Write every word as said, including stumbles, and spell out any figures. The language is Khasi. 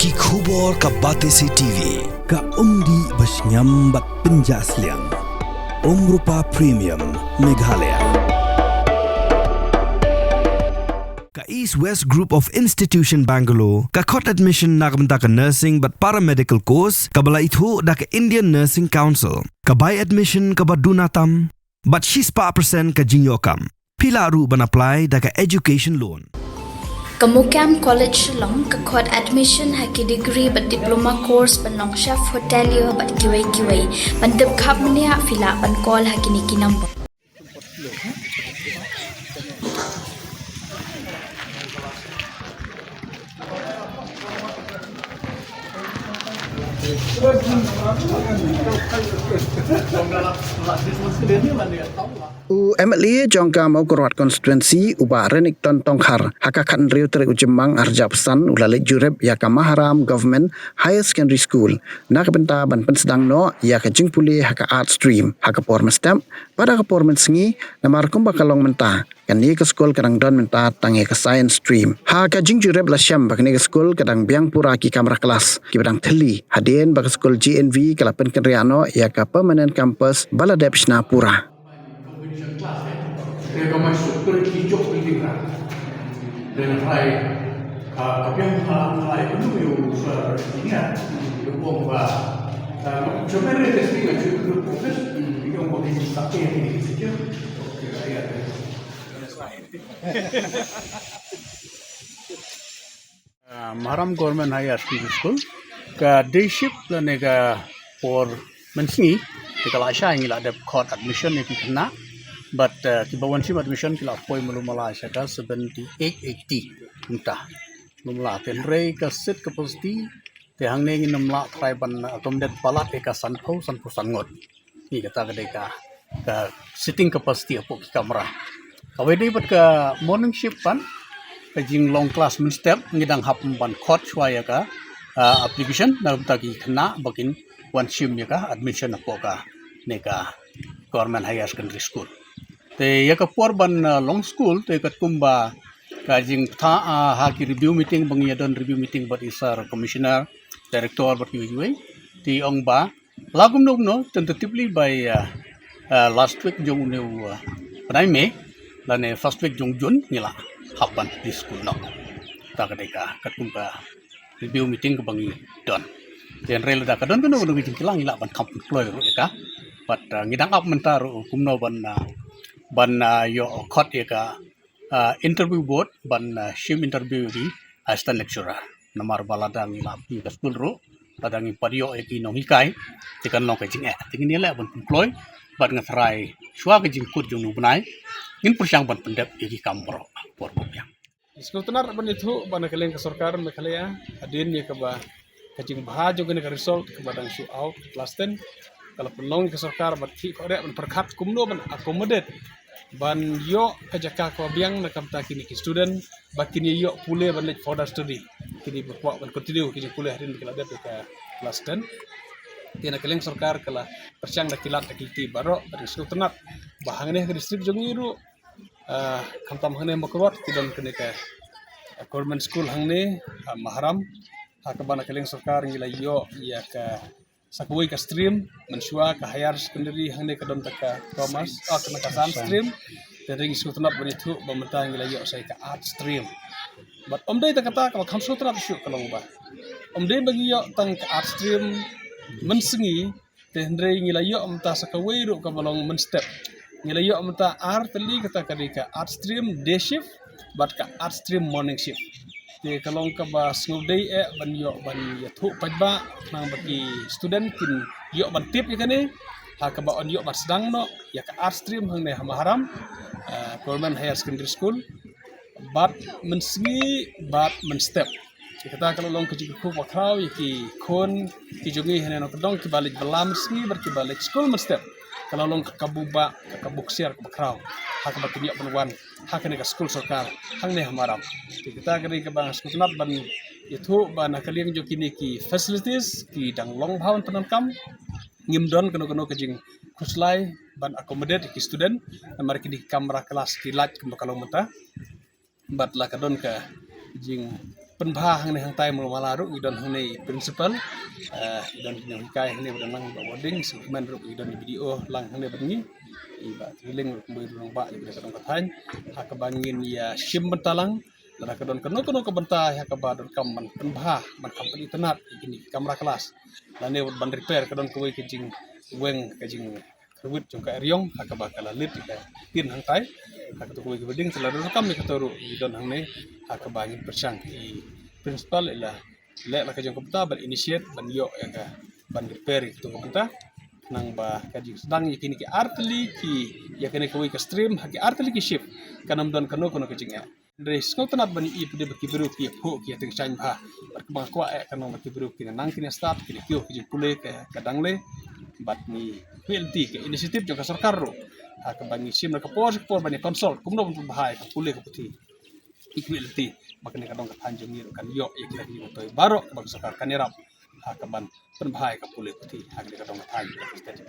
Ki khubor ka Batesi T V, ka umdih ba shngiam bad pynjah sliang. Umrupa Premium, Meghalaya. Ka East West Group of Institution Bangalore, ka khot admission na ka bynta ka nursing bad paramedical course, kaba la ithuh da ka Indian Nursing Council, ka bai admission kaba duna tam, bad shispah percent ka jingïoh kam. Phi lah ruh ban apply da ka education loan. Ka Mukam College Shillong ka khot admission ha ki degree bad diploma course ban long chef hotelier bad kiwei kiwei. Ban tip khapmyniah phi lah ban call ha kine ki number. U M L A jong ka Mawkyrwat Constituency, u Bah Renikton Tongkhar, ha ka khathynriew tarik u Jymmang arhajar arphew san, u la leit jurip ïa ka Maharam Government Higher Secondary School na ka bynta ban pynsdang noh ïa ka jingpule ha ka Art Stream ha ka por mynstep bad ha ka por mynsngi, namar kumba ka long mynta, kane ka skul ka dang don mynta tang ïa ka Science Stream. Ha ka jingjurip la shem ba kane ka skul ka dang biang pura ki kamra klas kiba dang thylli, hadien ba ka skul J N V ka la pynkynriah noh ïa ka permanent campus ba la dep shna pura. Ah, Maharam Government Higher Secondary School, ka day shift lane ka por mynsngi, te ka la shai ngi la dep khot admission ïa ki khynnah, bad, eh, kiba wan shim admission ki la poi malu mala sha ka seventy eight eighty kumta. Malu mala, te hynrei ka seat capacity, te hangne ngin ym lah trai ban accommodate palat ïa ka sanphew, sanphew san ngut. Hi kata ka dei ka, ka seating capacity hapoh ki kamra. Kawei dei bad ka morning shift pat, ka jinglong klas mynstep, ngi dang hap ban khot shuwa ïa ka, ah, application na ka bynta ki khynnah ba kin wan shim ïa ka admission hapoh kane ka Government Higher Secondary School. Te ïa ka por ban, ah, long skul, te katkum ba ka jingpynbna, ah, ha ki review meeting, ba ngi ïa don review meeting bad i Sir Commissioner, Director bad kiwei kiwei, te ong ba la kumno kumno, tentatively by, ah, ah, last week jong une u, ah, bnai May, lane first week jong June, ngi la hap ban plie skul noh. Kata ka dei ka, katkum ka review meeting kaba ngi don. Te hynrei lada ka don kano kano ka jingkylla ngi lah ban kham pynkloi ruh ïa ka. Bad, ah, ngi dang ap mynta ruh kumno ban, ah, ban, ah, ïoh khot ïa ka, ah, interview board ban, ah, shim interview ïa ki assistant lecturer. Namar ba lada ngi la plie ka skul ruh, lada ngi pat ïoh ïa ki nonghikai, te kan long ka jingeh. Te ngin ïaleh ban pynkloi bad nga tharai shuwa ka jingkut jong une u bnai ngin pyrshang ban pyndep ïa ki kam baroh por ba biang. Sngewtynnat ban ïathuh ba na ka liang ka sorkar Meghalaya, hadien ïa kaba ka jingbha jong kane ka result kaba dang shu out, class ten, ka la pynlong ïa ka sorkar ban khih khohreh ban pyrkhat kumno ban accommodate, ban ïoh ka jaka kaba biang na ka bynta kine ki student ba kin ïoh pule ban leit further study. Kine ba kwah ban continue ki jingpule hadien ba ki la dep ïa ka class ten. Te na ka liang sorkar ka la pyrshang da ki lad da ki lynti baroh, bad sngewtynnat ba hangne ha ka district jong ngi ruh, ah, khamtam hangne Mawkyrwat ki don kane ka, ah, government school hangne, ah, Maharam, ha kaba na ka liang sorkar ngi la ïoh ïa ka sa kawei ka stream, mynshuwa ka higher secondary hangne ka don ta ka commerce, ah, ka na ka science stream. Te ngi sngewtynnat ban ïathuh ba mynta ngi la ïoh sa ïa ka art stream. Bad ym dei tang kata, kaba kham sngewtynnat shuh ka long ba ym dei ba ngi ïoh tang ka art stream mynsngi, te hynrei ngi la ïoh mynta sa kawei ruh kaba long mynstep. Ngi la ïoh mynta ar tylli, kata ka dei ka art stream day shift bad ka art stream morning shift. Te ka long kaba sngewdei eh ban ïoh ban ïathuh paidbah khnang ba ki student kin ïoh ban tip ïa kane, ha kaba yn ïoh ban sdang noh ïa ka art stream hangne ha Maharam, ah, Government Higher Secondary School, bad mynsngi bad mynstep. Te kata ka la long ka jingkyrkhu bakhraw ïa ki khun ki jong ngi hangne Nongkyndong kiba leit bylla mynsngi bad kiba leit skul mynstep. Ka la long ka kabu bah, ka kabu ksiar kaba khraw ha kaba kin ïoh ban wan ha kane ka skul sorkar hangne ha Maharam. Te kata ka dei kaba nga sngewtynnat ban ïathuh ba na ka liang jong kine ki facilities ki dang long bha ban pyndonkam. Ngim don kano kano ka jingkhuslai ban accommodate ïa ki student namar kine ki kamra klas ki lait kumba ka long mynta. Bad la ka don ka jing, pynbha hangne hangtai, mala ruh ngi don hangne principal, eh, ngi don ki nonghikai hangne ba don lang ba boarding, sngewkmen ruh ngi don video lang hangne bad ngi, i Bah Thrilling ruh kumba i rangbah ïa kane ka dong ka thaiñ, ha kaba ngin ïa shim bynta lang, lada ka don kano kano ka bynta ha kaba donkam ban pynbha, ban kham pynitynnad ïa kine ki kamra klas, lane ban repair, ka don kawei ka jingweng, ka jing kawit jong ka eriong ha kaba ka la leit ka tin hangtai ha kato kawei ka building. Te la donkam ïa kato ruh ngi don hangne ha kaba ngin pyrshang i principal i la leh la ka jong ka bynta ban initiate ban ïoh ïa ka ban repair ïa kato ka bynta. Nang ba ka jingsdang ïa kine ki artylli ki, ïa kane kawei ka stream ha ki artylli ki shift kan ym don kano kano ka jingeh. Hynrei sngewtynnad ban ïohi pat de ba ki briew ki ïa phuh ki ïa tyngshaiñ bha. Bad kaba nga kwah eh ka long ba ki briew kin nang kin ïa stad, kin ïa kiew ki jingpule ka, ka dang leh. Bad ngi khmih lynti ka initiative jong ka sorkar ruh ha kaba ngi shim na ka por sha ka por ban ïa consult kumno ban pynbha ïa ka pule ka puthi. Ngi khmih lynti ba kane ka dong ka thaiñ jong ngi ruh kan ïoh ïa ki lad ki jingmyntoi baroh kaba ka sorkar kan ïarap ha kaban pynbha ïa ka pule puthi ha kane ka dong ka thaiñ ka state.